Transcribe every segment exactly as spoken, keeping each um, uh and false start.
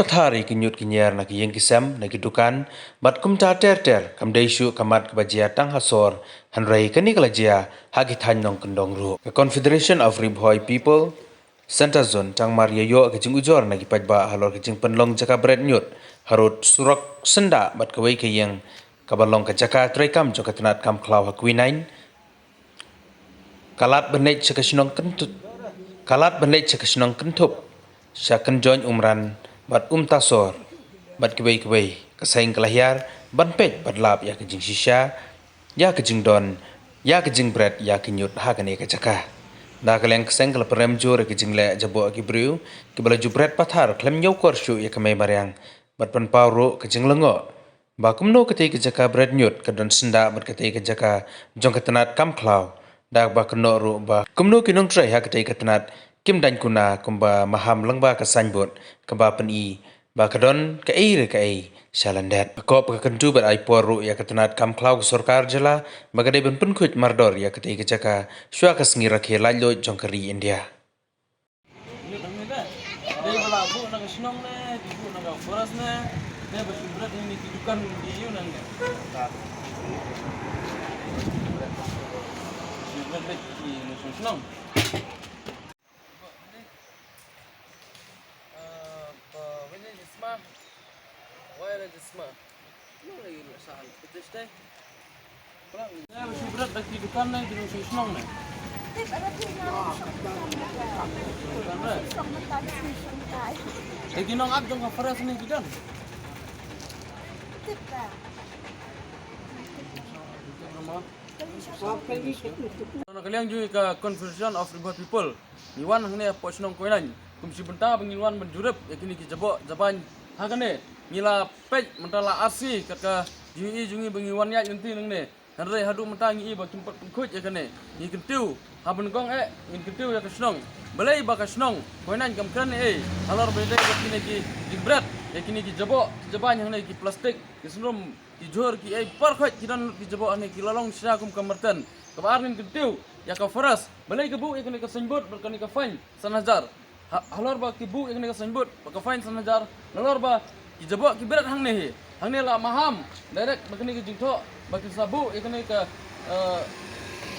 Thar ïa ki ñiut ki ñiar na ki ïing ki sem, na ki dukan, bad kumta ter ter, kam dei shuh ka mat kaba jia tang ha sor, hynrei kane ka la jia ha ki thaiñ nongkyndong ruh. Ka Confederation of Ri Bhoi People Centre Zone tang mar ïa ïoh ka jingujor na ki paidbah halor ka jingpynlong jaka bret ñiut harud surok syndah bad kawei ka ïing kaba long ka jaka treikam jong ka tnat kam khlaw ha Quinine. Ka lad ban leit sha ka shnong Kynthup, ka lad ban leit sha ka shnong Kynthup, sha Kynjoin Umran bad Umtasor bad kiwei kiwei. Ka seng ka la hiar ban peit bad lap ïa ka jingshisha, ïa ka jingdon, ïa ka jingbret ïa ki ñiut ha kane ka jaka. Na ka liang ka seng ka la pynrem jur ïa ka jingleh jaboh ki briew kiba la ju bret pathar khlem ñiewkor shuh ïa ka mei mariang bad pynpaw ruh ka jinglyngngoh ba kumno katei ka jaka bret ñiut ka don syndah bad katei ka jaka jong ka tnat kam khlaw. Da kaba kynnoh ruh ba kumno ki nongtrei ha katei ka tnat kim dang kuna kumba maham lyngba ka signboard kaba pyni ba ka don kaei re kaei sha lyndet. Ka kop ka kyntu bad ai por ruh ïa ka tnat kam khlaw ka sorkar jylla ba ka dei ban pynkhuid mardor ïa katei ka jaka shuwa ka sngi rakhe laitluid jong ka ri India. Dei ba la buh na ka shnong ne, dei buh na ka forest ne, dei ba shu bret ïa kine ki dukan ki ïew nang ne. Shu bret beit ki na shnong shnong. Eh, ba wene jisma, wai la jisma. Nang lagi nak sahal, betul sih. Ba shu bret da ki dukan ne, ki nong shnong ne. Dukan ne. Eh, ki nong ap jong ka forest ne ki don. Na ka liang jong ka Confederation of Ri Bhoi People, ngi wan hangne hapoh shnong Koinang kum shi bynta ba ngin wan ban jurip ïa kine ki jaboh jabain. Ha kane ngi la peit mynta la ar sngi kat ka jingïohi jong ngi ba ngi wan ïaid lynti nangne. Hynrei haduh mynta ngi i ba kim pat pynkhuid ïa kane. Ngi kyntiew ha ban kong eh, ngin kyntiew ïa ka shnong. Balei ba ka shnong Koinang kam kren ei halor ba ïadei bad kine ki jingbret ïa kine ki jaboh jabain hangne, ki plastik, ki syndrom, ki jhur, ki ei, baroh khoit ki don ki jaboh hangne ki la long shisha kum ka myrten. Kaba ar ngin kyntiew ïa ka forest, balei ki buh ïa kane ka signboard bad kane ka fine san hajar. Ha, halor ba ki buh ïa kane ka signboard bad ka fine san hajar, nalor ba ki jaboh ki bret hangne hi. Hangne la maham direct bad kane ka jingthoh ba ki sa buh ïa kane ka, eh,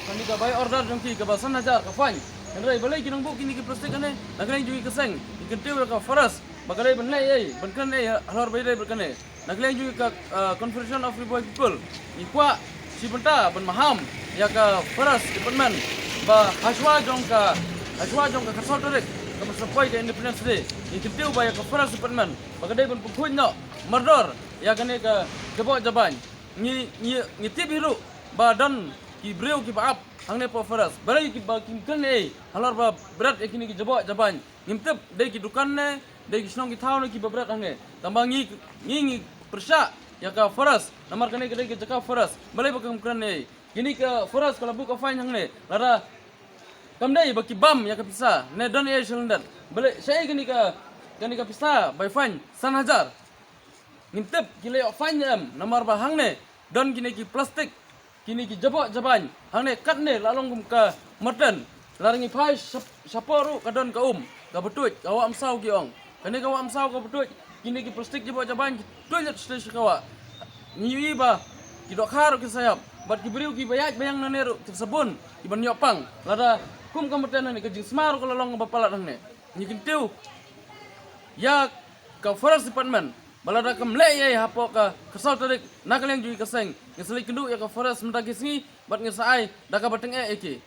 kane ka buy order jong ki kaba san hajar ka fine. Hynrei balei ki nang buh kine ki plastik hangne? Na ka liang jong ngi ka seng ngi kyntiew ïa ka forest ba ka dei ban leh ei, ban kren ei halor ba ïadei bad kane. Na ka liang jong ka, ah, Confederation of Ri Bhoi People, ngi kwah shi bynta ban maham ïa ka Forest Department ba hashwa jong ka, hashwa jong ka khatsaw tarik kaba sa poi ka Independence Day, ngi kyntiew ba ïa ka Forest Department ba ka dei ban pynkhuid noh mardor ïa kane ka jaboh jabain. Ngi, ngi, ngi tip hi ruh ba don ki briew kiba ap hangne hapoh forest. Balei kiba kim kren ei halor ba bret ïa kine ki jaboh jabain? Ngim tip dei ki dukan ne, dei ki shnong ki thaw ne kiba bret hangne. Tangba ngi, ngi, ngi pyrshah ïa ka forest. Namar kane ka dei ka jaka forest. Balei ba kam kren ei? Kine ka forest ka la buh ka fine hangne. Lada kam dei ba ki bam ïa ka pisa ne don ei sha lyndet, balei shaei kane ka, kane ka pisa bai fine san hajar? Ngim tip ki la ïoh fine ne em, namar ba hangne don kine ki plastik, kine ki jaboh jabain. Hangne katne la long kum ka myrten. Lada ngi phai shap-, shapoh ruh ka don ka um kaba tuid, ka wah Umsaw ki ong. Kane ka wah Umsaw kaba tuid, kine ki plastik jaboh jabain ki tuid lut shatei sha ka wah. Ngi ïohi ba ki dohkha ruh ki sa ïap bad ki briew kiba ïaid ba ïeng nangne ruh ki sa bun kiban ïoh pang. Lada kum ka myrten hangne, ka jingsma ruh ka la long kaba palat hangne. Ngi kyntiew ïa ka Forest Department ba lada kam leh ei hapoh ka khatsaw tarik, na ka liang jong ngi ka seng ngi sa leit kynduh ïa ka forest mynta ki sngi bad ngi sa ai da kaba tyngeh ïa ki.